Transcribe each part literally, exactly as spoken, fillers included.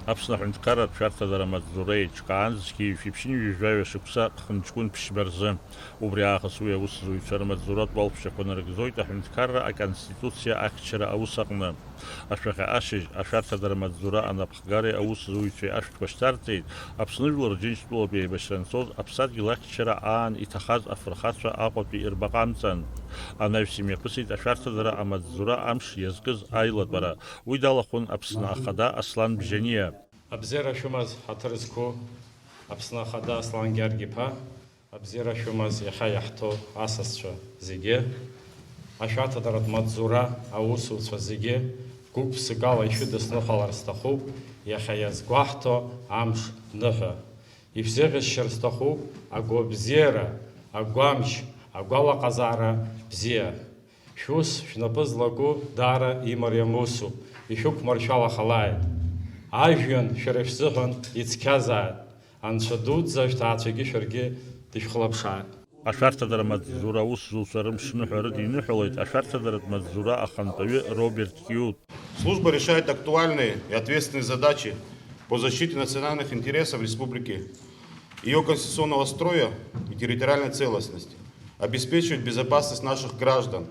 Аԥсны аҳәынҭқарратә шәарҭадара амаҵзура еиҿкаан зқьи жәшәи ԥшьынҩажәи жәаҩа шықәса ԥхынҷкәын ԥшьба рзы. Убри аахыс уи аусзуҩцәа рымаҵзуратә уалԥшьақәа нарыгӡоит аҳәынҭқарра аконституциа ахьчара аус аҟны. Ашәахьа ашьыжь, ашәарҭадара амаҵзура анапхгареи аусзуҩцәеи ашәҭқәа шьҭарҵеит, Аԥсны жәлар Џьынџьтәылатәи еибашьра анцоз аԥсадгьыл ахьчара аан иҭахаз афырхацәа Аҟәатәи ирбаҟамҵан. Анаҩс имҩаԥысит ашәарҭадара амаҵзура амш иазкыз аилатәара. Уи далахәын Аԥсны Ахада Аслан Бжьаниа. Абзиара шәымаз, ҳаҭыр зқәу Аԥсны Ахада Аслан Гьаргь-иԥа, абзиара шәымаз иахьа иаҳҭо асасцәа зегьы, ашәарҭадаратә маҵзура аусуцәа зегьы, гәык-ԥсыкала ишәыдысныҳәалар сҭахуп иахьа иазгәаҳҭо амш ныҳәа. Ишәзеиӷьасшьар сҭахуп агәабзиара, агәамч, агәалаҟазаара бзиа. Шәус шәнапы злаку даара имариам усуп, ишәықәмаршәалахалааит. Ажәҩан шәара шәзыҳәан ицқьазааит, Анцәа дуӡӡа шәҭаацәагьы шәаргьы дышәхылаԥшааит. Ашәарҭадара маҵзура аусзуҩцәа рымшныҳәа рыдиныҳәалоит ашәарҭадаратә маҵзура ахантәаҩы Роберт Киут. Служба решает актуальные и ответственные задачи по защите национальных интересов республики, ее конституционного строя и территориальной целостности, обеспечивает безопасность наших граждан.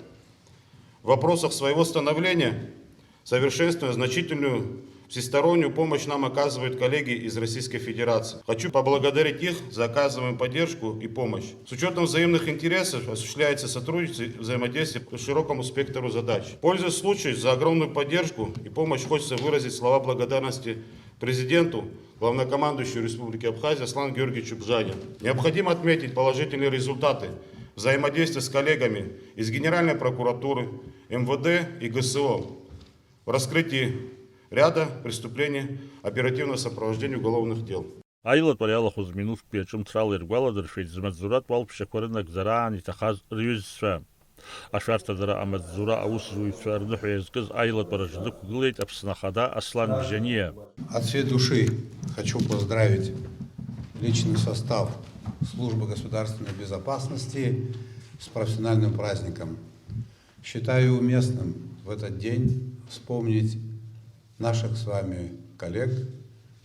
В вопросах своего становления, совершенствуя, значительную всестороннюю помощь нам оказывают коллеги из Российской Федерации. Хочу поблагодарить их за оказываемую поддержку и помощь. С учетом взаимных интересов осуществляется сотрудничество и взаимодействие по широкому спектру задач. Пользуясь случаем, за огромную поддержку и помощь хочется выразить слова благодарности президенту, главнокомандующему Республики Абхазия Аслану Георгиевичу Бжаниа. Необходимо отметить положительные результаты взаимодействия с коллегами из Генеральной прокуратуры, М В Д и Г С О в раскрытии ряда преступлений оперативного сопровождения уголовных дел. Аилатәара иалахәыз минуҭтәи аҿымҭрала иргәаладыршәеит змаҵзуратә уалԥшьақәа рынагӡара аан иҭахаз рҩызцәа. Ашәарҭадара амаҵзура аусзуҩцәа рныҳәа иазкыз аилатәараҿ дықәгылеит Аԥсны Ахада Аслан Бжьаниа. От всей души хочу поздравить личный состав Службы государственной безопасности с профессиональным праздником. Считаю уместным в этот день вспомнить наших с вами коллег,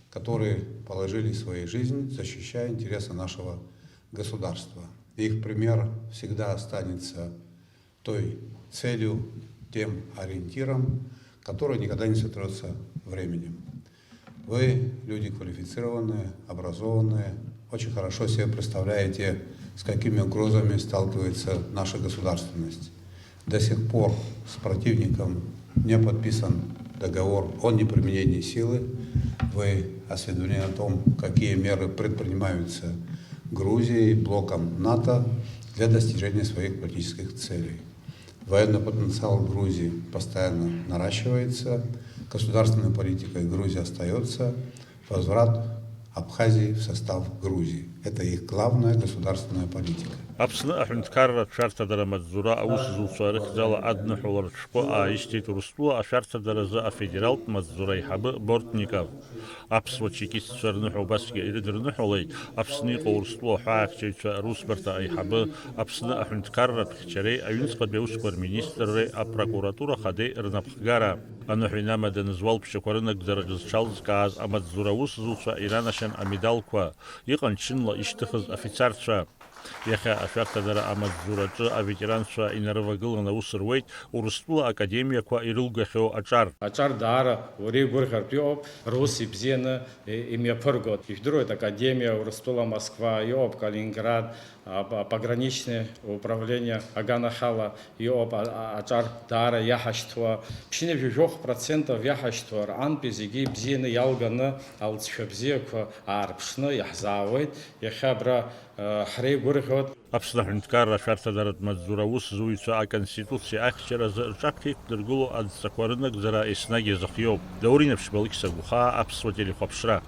которые положили свои жизни, защищая интересы нашего государства. Их пример всегда останется той целью, тем ориентиром, который никогда не сотрется временем. Вы люди квалифицированные, образованные, очень хорошо себе представляете, с какими угрозами сталкивается наша государственность. До сих пор с противником не подписан договор о неприменении силы. Вы осведомлены о том, какие меры предпринимаются Грузией, блоком нато для достижения своих политических целей. Военный потенциал Грузии постоянно наращивается, государственной политикой Грузии остается возврат Абхазии в состав Грузии. Это их главная государственная политика. Аԥсны аҳәынҭқарратә шәарҭадара амаҵзура аусзуҩцәа рыхьӡала адныҳәаларатә шәҟәы ааишьҭит Урыстәыла ашәарҭадаразы афедералтә маҵзура аиҳабы Бортников. Аԥсуа чекистцәа рныҳәа убасгьы ирыдырныҳәалеит Аԥсны иҟоу Урыстәыла аҳәаахьчаҩцәа русбарҭа аиҳабы, Аԥсны аҳәынҭқарратә хьчареи аҩныҵҟатәи аусқәа рминистрреи апрокуратура ахадеи рнапхгара. Аныҳәа инамаданы зуалԥшьақәа рынагӡараҿы зҽалзкааз амаҵзура аусзуҩцәа иранашьан амедалқәа, иҟан ҽынла ишьҭыхыз афицарцәа. Иахьа ашәарҭадара амаҵзураҿы аветеранцәа инарывагыланы аус руеит Урыстәыла академиақәа ирылгахьоу аҿар. Аҿар даара уреигәырӷьартә иҟоуп, рус ибзианы и-, имҩаԥыргоит. Ижәдыруеит, академиа Урыстәыла Москва иҟоуп, Калининград, а, п-, пограничное управление аганахьала иҟоуп, а, а, аҿар даара иаҳашьҭуа, ԥшьынҩажәи жәохә процентов иаҳашьҭуа, рҟынтәи зегьы ибзианы иалганы, алҵшәа бзиақәа аарԥшны иаҳзаауеит. Иахьа абра, а, ҳреигәырӷьоит. Аԥсны аҳәынҭқарра ашәарҭадаратә маҵзура аусзуҩцәа аконституциа ахьчаразы рҿаԥхьа иқәдыргылоу адҵақәа рынагӡара еснагь иазыхиоуп. Даур Инаԥшьба, Алықьса Гәыхаа, Аԥсуа телехәаԥшра.